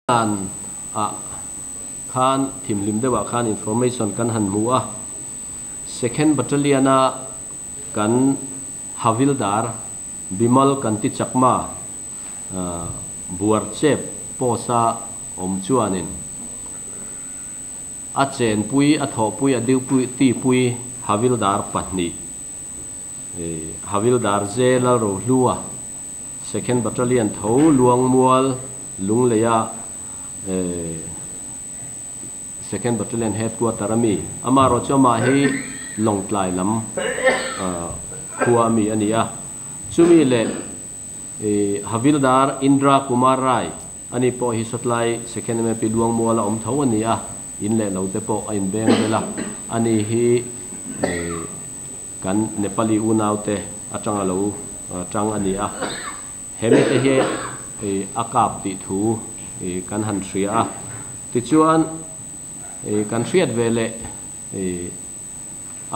Dan ah khan thimhlim deuh ah khan information kan han hmu a, Second Battalion a kan Havildar Bimal Kanti Chakma Buarchep post a awm chuanin a chenpui a thawhpui a duty pui Havildar pahnih Havildar J Lalrohlua Second Battalion tho Luangmual Lungleia Second Battalion Headquarter a mi amaherawh chu amah hi Lawngtlai lam khua a mi a ni a. Chumi leh Havildar Indra Kumar Rai ani pawh hi sawtlai Second MAP Luangmual a awm tho a ni a, in leh lo te pawh a inbeng vel a, ani hi Kan Nepali unaute atanga lo tang a ni a, he mite hi a kap tih thu kan han hria a. Tichuan, kan hriat ve leh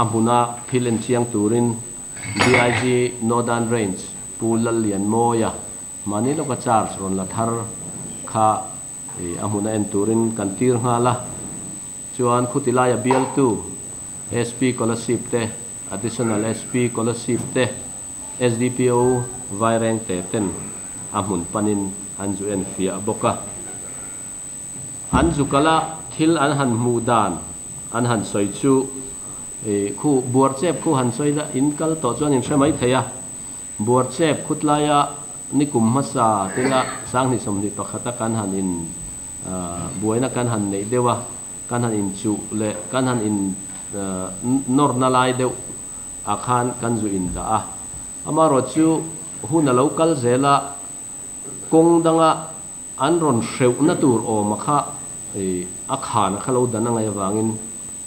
a hmuna thil en chiang turin DIG Northern Range Pu Lallianmawia mahni lawka charge rawn la thar kha a hmuna en turin kan tir nghal a. Chuan khutilaia bialtu SP Kolasib te, Additional SP Kolasib te, SDPO Vairengte ten a hmun panin an zu en fiah bawk a. An zu kala thil an han hmuh dan an han sawi chu khu buarchep khu han sawi la in kal tawh chuan in hre mai thei a. Buarchep khutlaia nikum hmasa tila 2021 a kan han in Buaina kan han neih deuh a, kan han inchuh leh kan han in nawrna lai deuh ah khan kan zu indah a. Amaherawh chu hun a lo kal zel a, kawng danga an rawn hreuhna tur awm a kha a khan a kha lo dan a ngaih avangin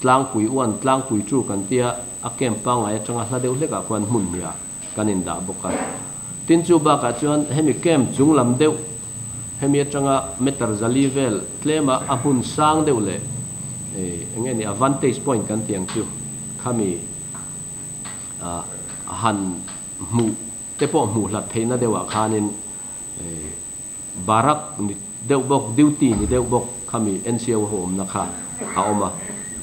tlangpui uan tlangpui chu kan tia a camp pangngai atanga hla deuh hlekah khuan hmun hniah kan indah bawk a. Tin chu bakah chuan hemi camp chung lam deuh hemi atanga meter zali vel tlema a hmun sang deuh leh eng nge ni a vantage point kan tih ang chu khami han hmuh te pawh hmuh hlat theihna deuhah khanin Barak ni deuh bawk duty ni deuh bawk khami NCO ho awmna kha a awm a.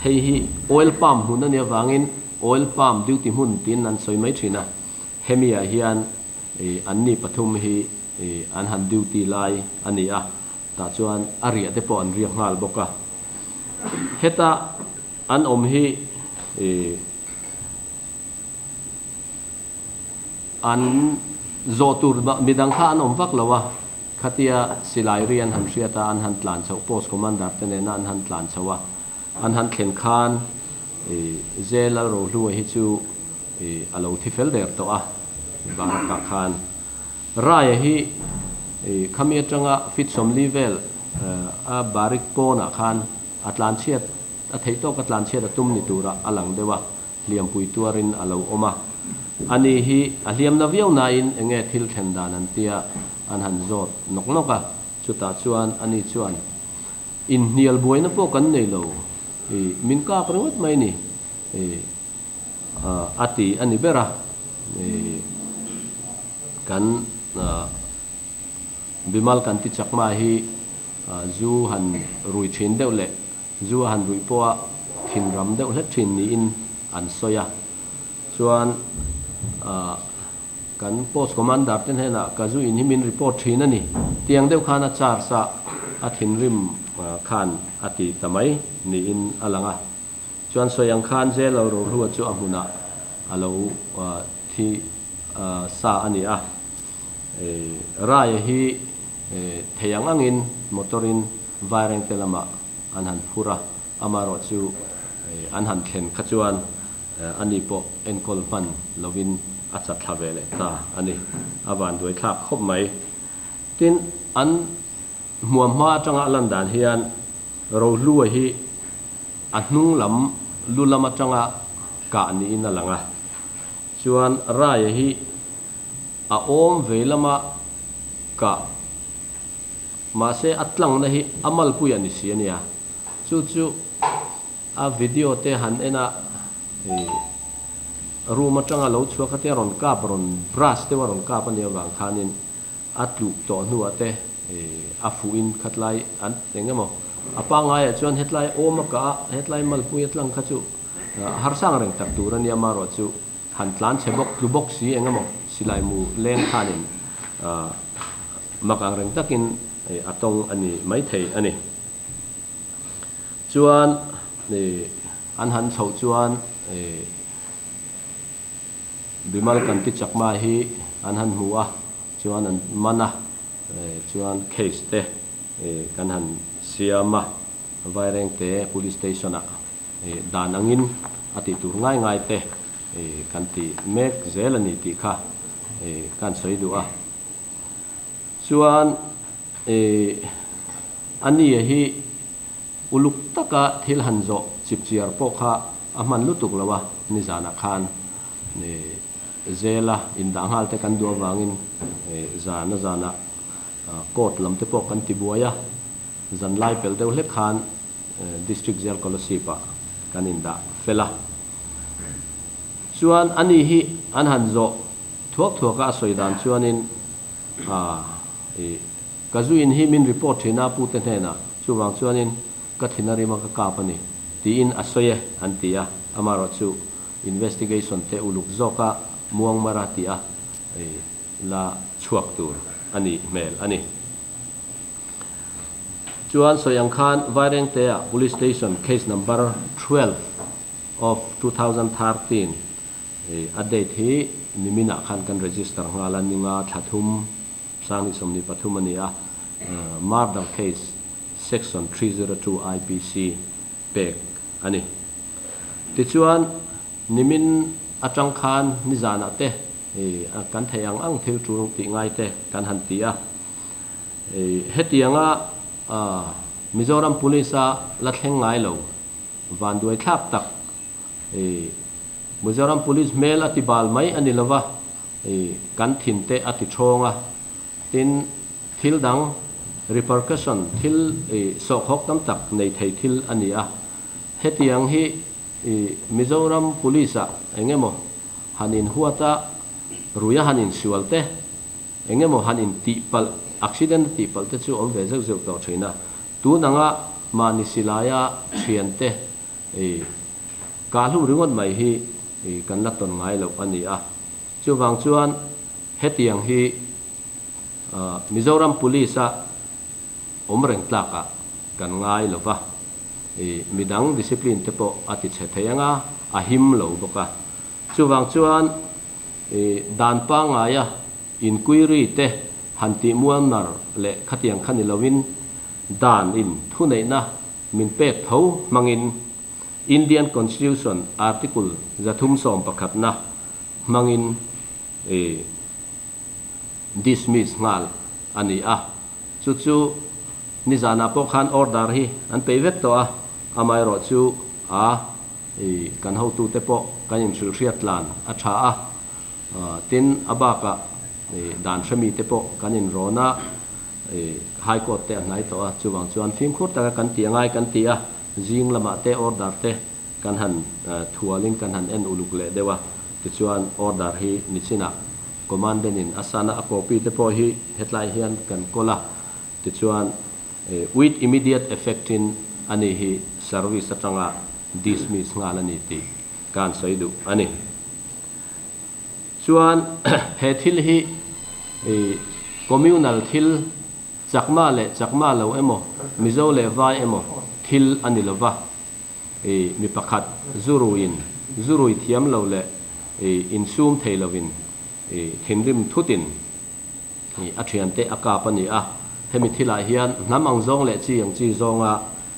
Hei hi oil palm hmun a nih avangin oil palm duty hmun tiin an sawi mai thin a. Hemi ah hian anni pathum hi an han duty lai a ni a, tah chuan a riah te pawh an riak nghal bawk a. Heta an awm hi an zawh tur midang kha an awm vak lo a, khatia silai ri an han hriat a, an han tlan chhoh post commander te nena an han tlan chhoh a, An han thlen khan J Lalrohlua hi chu a lo thi fel der tawh a, Barakah khan. Raia hi khami atanga feet 40 vel a barik pawnah khan a tlanchhiat, a theih tawk a tlanchhiat a tum ni turah a lang deuh a, hliampui tuarin a lo awm a. Ani hi a hliamna viau nain enge thil thlen dan an tia an han zawt nawk nawk a, chutah chuan ani chuan Inhnial buaina pawh kan nei lo, i min kak ringawt mai ni, i a ti a ni ber a, i kan Bimal kan ti chakma hi zu han rui thin deuh leh zu a han ruih pawha thinram deuh hlet thin niin an sawi a, chuan Kan post commander te hnenah ka zu in hi min report thin a ni. Tiang deuh khan a charge a, a thinrim khan a ti ta mai niin a lang a. Chuan sawi ang khan jail lo rohlua chu a hmunah a lo thi sa a ni a. Raia hi thei ang angin motor in Vairengte lamah an han phur a, amaherawh chu an han thlen kha chuan Ani pawh enkawl hman lovin a chat thla ve leh ta a ni. A vanduai thlak khawp mai. Tin, an hmuam hma atanga a lan dan hian Rohlua hi a hnung lam lu lam atanga kah niin a lang a. Chuan Raia hi a awm vei lama kah mahse a tlangna hi a malpui a ni si a nia. Chu chu. A video te han en a, ih room atanga lo chhuak kha te a rawn kap, rawn brush deuh a rawn kap a nih avang khanin a tluk tawh hnuah te a fuhin khatlai an eng emaw a pangaiah chuan hetlai awm a kah a, hetlai malpui a tlang kha chu harsa ang reng tak tur a nia amaherawhchu han tlan chhe bawk tlu bawk si eng emaw silai mu leng khanin mak ang reng takin a tawng a ni maithei a ni. Chuan an han chhoh chuan Bimal Kanti Chakma hi an han hmu a, chuan an man a, chuan case te kan han siam a, Vairengte Police Station ah dan angin a tih tur ngai ngai te kan ti mek zel a ni tih kha kan sawi duh a. Chuan a nia hi uluk taka thil han zawh chip chiar pawh kha a hman lutuk lo a, nizanah khan zela indah nghal te kan duh avangin zan a zanah court lam te pawh kan ti buai a, zan lai pel deuh hlek khan District Jail Kolasib ah kan indah fel a. Chuan ani hi an han zawh thuak thuak a, a sawi dan chuanin Ka zu in hi min report thin a pute hnenah, chuvang chuanin ka thin a rim a ka kap a ni, tiin a sawi e an ti a, amaherawh chu investigation te uluk zawka muangmara ti a la chhuak tur a nih hmel a ni. Chuan sawi ang khan Vairengtea Police Station case number 12 of 2013 a date hi niminah khan kan register nghal a, ninga thla thum 2023 a ni a, murder case section 302 IPC pek a ni. Tichuan, nimin atang khan nizanah te kan theih ang ang thil tul tih ngai te kan han ti a. Hetianga Mizoram Police a la thleng ngai lo, vanduai thlak tak Mizoram Police hmel a ti bal mai a ni lova, kan thin te a ti thawng a, tin thil dang repercussion thil sawhkhawk tam tak nei thei thil a ni a. Hetiang hi Mizoram Police ah eng emaw han in huat a, rui a han in sual te, eng emaw han in tih palh, accident a tih palh te chu awm ve zeuh zeuh tawh thin a. Tun anga mahni silaia thian te kah hlum ringawt mai hi kan la tawn ngai loh a ni a. Chuvang chuan hetiang hi Mizoram Police a awm reng tlakah kan ngai lo va, midang discipline te pawh a ti chhe thei ang a, a him lo bawk a. Chuvang chuan dan pangngaia inquiry te han tih mualmar leh khatiang kha ni loin dan in thuneihna min pek tho hmangin Indian Constitution Article 311 na hmangin dismiss nghal a ni a. Chu chu nizanah pawh khan order hi an peih vek tawh a, amaherawh chu a kan hotute pawh kan inhrilhhriat tlan a tha a. Tin, a bakah dan hremite pawh kan inrawn a, High Court te a hnai tawh a, chuvang chuan fimkhur taka kan tih angai kan ti a, zing lamah te order te kan han thualin kan han en uluk leh deuh a, tichuan order hi nichinah Commandant in a sana a copy te pawh hi hetlai hian kan kawl a, tichuan with immediate effect in ani hi service atanga dismiss nghal a ni tih ka han sawi duh a ni. Chuan he thil hi communal thil Chakma leh Chakma lo emaw, Mizo leh Vai emaw thil a ni lova, mi pakhat zuruiin zurui thiam lo leh insum thei lovin thinrim thutin a thiante a kap a ni a. Hemi thilah hian hnam ang zawng leh chi ang chi zawnga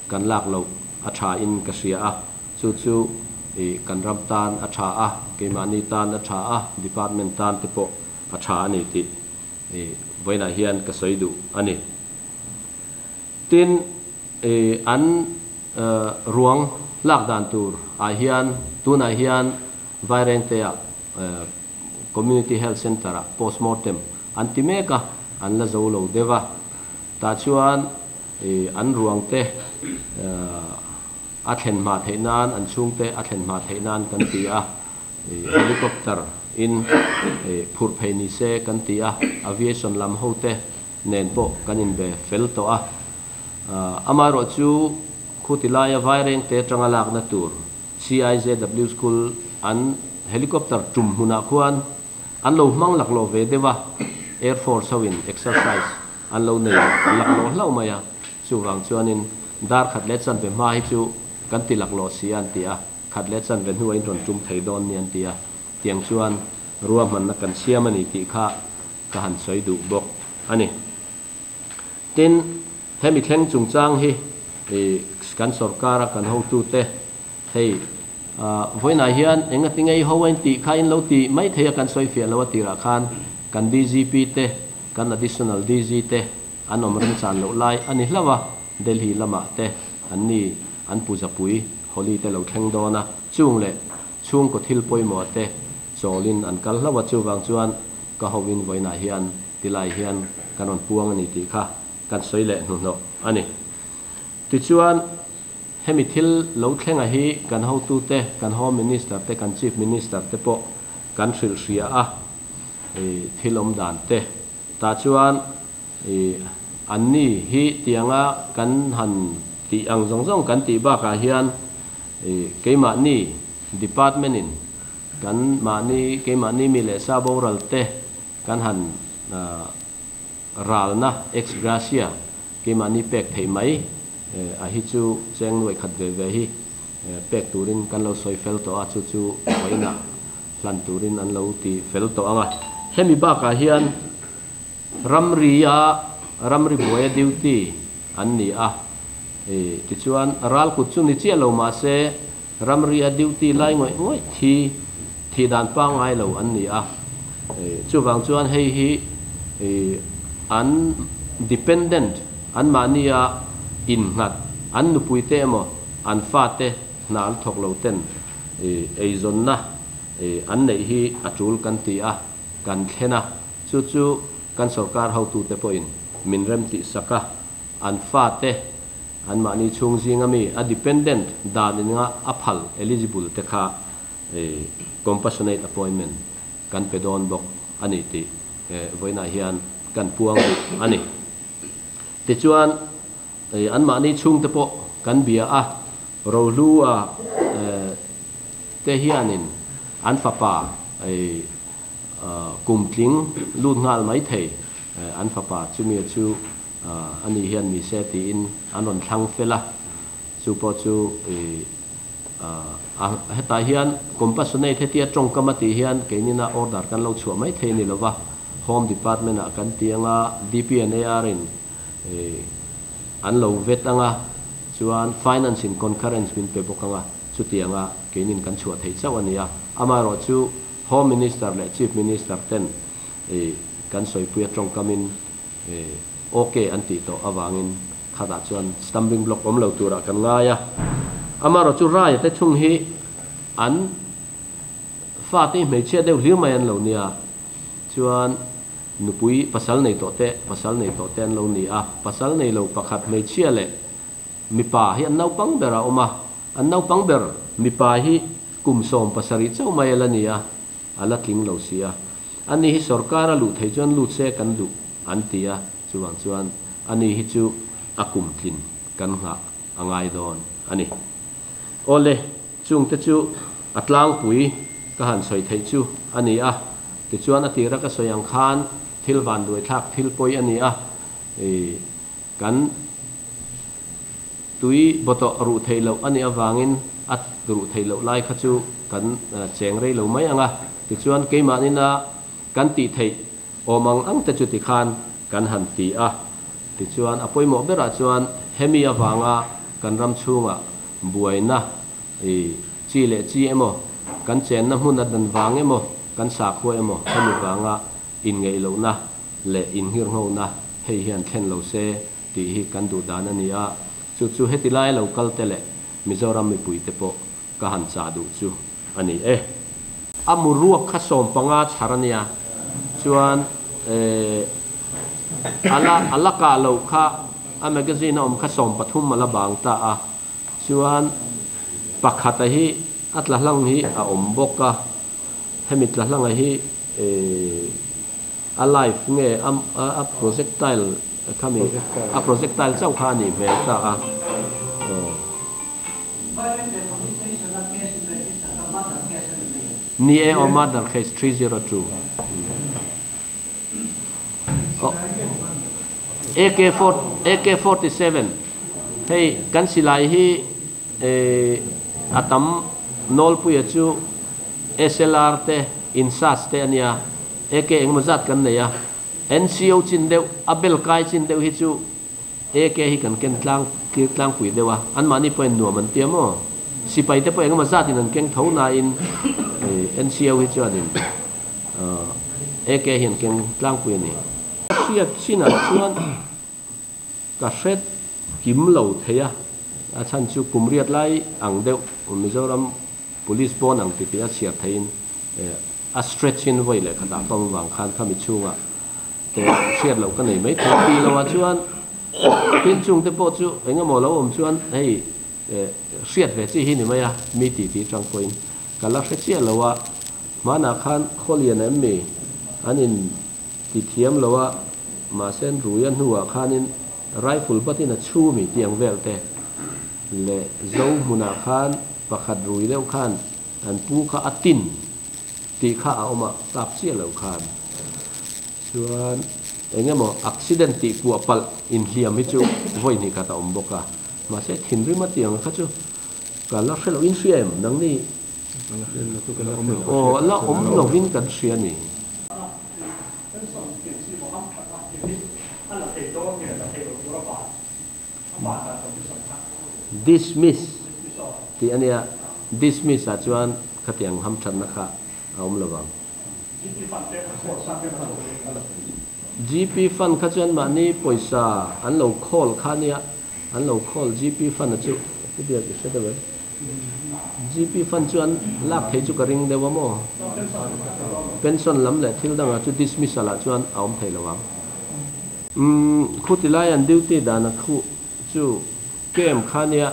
kan lak loh a tha in ka hria a. Chu chu kan ram tan a tha a, keimahni tan a tha a, department tan te pawh a tha a ni tih vawiinah hian ka sawi duh a ni. Tin, an ruang lak dan tur ah hian tunah hian Vairengte ah Community Health Centre ah postmortem an ti mek a, an la zo lo deuh a. Tah chuan an ruang te a thlen hma theih nan, an chhungte a thlen hma theih nan kan ti a, helicopter in phurh phei ni se kan ti a, aviation lam ho te. nen pawh kan inbe fel tawh a. Amaherawh chu khuti laia Vairengte atanga lakna tur CIJW School an helicopter tum hmunah khuan an lo hmang laklawh ve deuh a, Air Force ho in exercise an lo nei laklawh hlauh mai a, chuvang chuanin dar khat leh chanve hma hi chu kan ti laklawh si a an ti a, khat leh chanve hnuah in rawn tum thei dawn ni an ti a, tiang chuan ruahmanna kan siam a ni tih kha ka han sawi duh bawk a ni. Tin, hemi thleng chungchang hi kan sorkara kan hotute hei vawiinah hian engati ngei ho a intih kha in lo ti mai thei a kan sawi fiah lo a tirah khan kan DGP te, kan Additional DG te an awm remchan loh lai a ni hlauh a, Delhi lamah te an ni an puzapui Holi te lo thleng dawn a, chung leh chhungkaw thil pawimawh te chawlin an kal hlauh a, chuvang chuan ka hovin vawiinah hian Tilai hian kan rawn puang a ni tih kha kan sawi leh hnuhnawh a ni. Tichuan, hemi thil lo thlenga hi kan hotute, kan Home Minister te, kan Chief Minister te pawh kan hrilh hria a, thil awm dan te. Tah chuan anni hi tianga kan han tih ang zawng zawng kan tih bakah hian keimahni department in kan mahni keimahni mi leh sa boral te Kan han ralna, ex gratia, keimahni pek theih mai a hi chu cheng nuai khat ve ve hi pek turin kan lo sawi fel tawh a, chu chu vawiinah hlan turin an lo ti fel tawh ang a. Hemi bakah hian ramria ramri buaia duty an ni a, tichuan ralkut chu ni chiah lo mahse Ramria duty lai ngawih ngawih thi thih dan pangngai lo an ni a, chuvang chuan hei hi an dependent, anmahnia innghat, an nupuite emaw an fate hna an thawk lo ten eizawnna an neih hi a tul kan ti a, kan thlen a, chu chu kan sorkar hotute pawhin min remtihsak a, an fate Anmahni chhung zinga mi a dependent dan inga a phal, eligible, te kha compassionate appointment kan pe dawn bawk a ni tih vawiinah hian kan puang duh a ni. Tichuan, anmahni chhungte pawh kan bia a, Rohlua te hianin an fapa kumtling lut nghal mai thei an fapa chumia chu Ani hian mi se tiin an rawn thlang fel a, chu pawh chu a hetah hian compassionate hetia tawngkam a tih hian keinina order kan lo chhuah mai thei a ni lova, Home Department ah kan ti anga DPNAR in an lo vet anga chuan Finance in concurrence min pe bawk anga chutianga keinin kan chhuah theih chauh a ni a, amaherawh chu Home Minister leh Chief Minister ten kan sawipuia tawngkamin Ok an tih tawh avangin khatah chuan stumbling block awm lo turah kan ngai a. Amaherawh chu Raya te thung hi an fate hi hmeichhia deuh hlir mai an lo nia. Chuan nupui pasal nei tawh te, pasal nei tawh te an lo ni a. Pasal nei lo pakhat hmeichhia leh mipa hi an naupang ber a awm a. An naupang ber mipa hi kum 17 chauh mai a la ni a, a la tling lo si a. Ani hi sorkar a luh theih chuan lut se kan duh an ti a, chuvang chuan ani hi chu a kum tlin kan nghah a ngai dawn a ni. Awle, chungte chu a tlangpui ka han sawi theih chu a ni a, tichuan a tira ka sawi ang khan thil vanduaithlak thil pawi a ni a, ih kan tui bawtawh ruh theih loh a nih avangin a ruh theih loh lai kha chu kan cheng rei lo mai ang a, tichuan keimahnin a kan tih theih awm ang ang te chu tikhan kan han ti a, tichuan a pawimawh berah chuan hemi avanga kan ram chhungah buaina i chi leh chi emaw, kan chenna hmun a dan vang emaw, kan sakhua emaw hemi vanga inngeih lohna leh innghirnghona hei hian thlen lo se tih hi kan duh dan a ni a, chu chu heti lai lo kal te leh Mizoram mipui te pawh ka han chah duh chu a ni e. A mu ruak kha 15 chhar a nia, chuan eh a la a la kah loh kha a magazine a awm kha 13 a la bang ta a, chuan pakhata hi a tla hlang hi a awm bawk a, hemi tla hlanga hi eh. A live nge a a projectile khami a projectile chauh kha a nih hmel ta a. Aw. Ni e aw murder case 302. Aw AK AK 47 hei kan silai hi a tam nawlpuia chu SLR te INSAS te a nia. AK engemaw zat kan nei a, NCO chin deuh, a bel kai chin deuh hi chu AK hi kan ken tlang kir tlangpui deuh a, anmahni pawhin nuam an tia maw? Sipai te pawh engemaw zatin an keng tho nain NCO hi chuanin AK hi an keng tlangpui a ni. Ka hriat chinah chuan ka hre kim lo thei a, a chhan chu kum riat lai ang deuh Mizoram Police pawn ang titi a chhiar theihin a stretch in vawi leh khatah ka awm vang khan khami chhungah te hriat loh ka nei mai thei tih loh ah chuan tin chung te pawh chu eng emaw lo awm chuan hei hriat ve chi hi ni mai a mi titi tang pawhin ka la hre chiah lo a hmanah khan khawlian em mi an in ti thiam lo a mahse an rui a hnuah khanin rifle batin a chhu mi tih ang vel te leh zo hmunah khan pakhat rui deuh khan An pu kha a tin tih kha a awm a, kap chiah lo khan. Chuan eng emaw accident tih kuah palh inhliam hi chu vawi hnih khat a awm bawk a. Mahse thinrim a tiang kha chu ka la hre lo. In hria em? Nangni aw la awm lovin kan hria ni. Dismiss tih a nia, dismiss ah chuan khatiang hamthatna kha a awm lo vang. GP fund kha chuan mahni pawisa an lo khawl kha a nia, an lo khawl GP fund a chu pu biak i hre deuh em? GP fund chu an lak thei chu ka ring deuh a maw? Pension lam leh thil dangah chu dismissal ah chuan a awm thei lo ang. Umm khuti lai an duty dan a khuh chu camp kha nia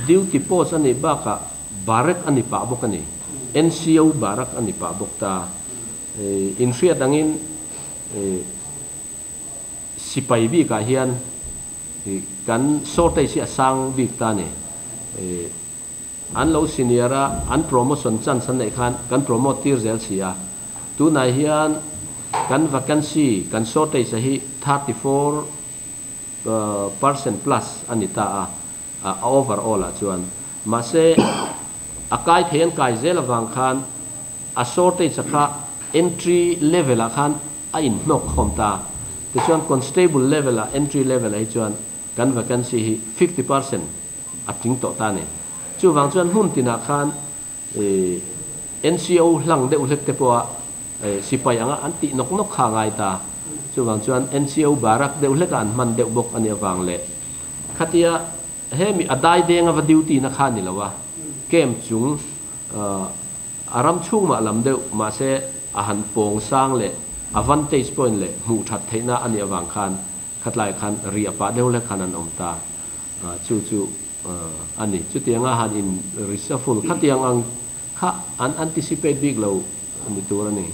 duty post a nih bakah barrack a ni pah bawk a ni. NCO barrack a ni pah bawk ta. Inhriat angin sipai bikah hian kan shortage hi a sang bik ta a ni. An lo senior a, an promotion chance an neih khan kan promote tir zel si a. Tunah hian kan vacancy, kan shortage a hi 34 percent plus a ni ta a, a overall ah chuan. Mahse, a kai thei an kai zel avang khan a shortage a kha entry level ah khan a inhnawk khawm ta. Tichuan constable level ah entry level ah hi chuan kan vacancy hi 50% a tling tawh ta a ni. Chuvang chuan hmun tinah khan NCO hlang deuh hlek te pawha sipai anga an tih nawk nawk kha a ngai ta. Chuvang chuan NCO barak deuh hleka an hman deuh bawk a nih avang leh khatia hemi a dai denga va duty na kha a ni lo a, camp chung a ram chhung mah lam deuh mahse a han pawng sang leh a vantage point leh hmuh that theihna a nih avang khan khatlai khan ri a pah deuh hlek khan an awm ta. Chu chu a ni. Chutianga han in reshuffle khatiang ang kha an anticipate bik lo ni tur a ni.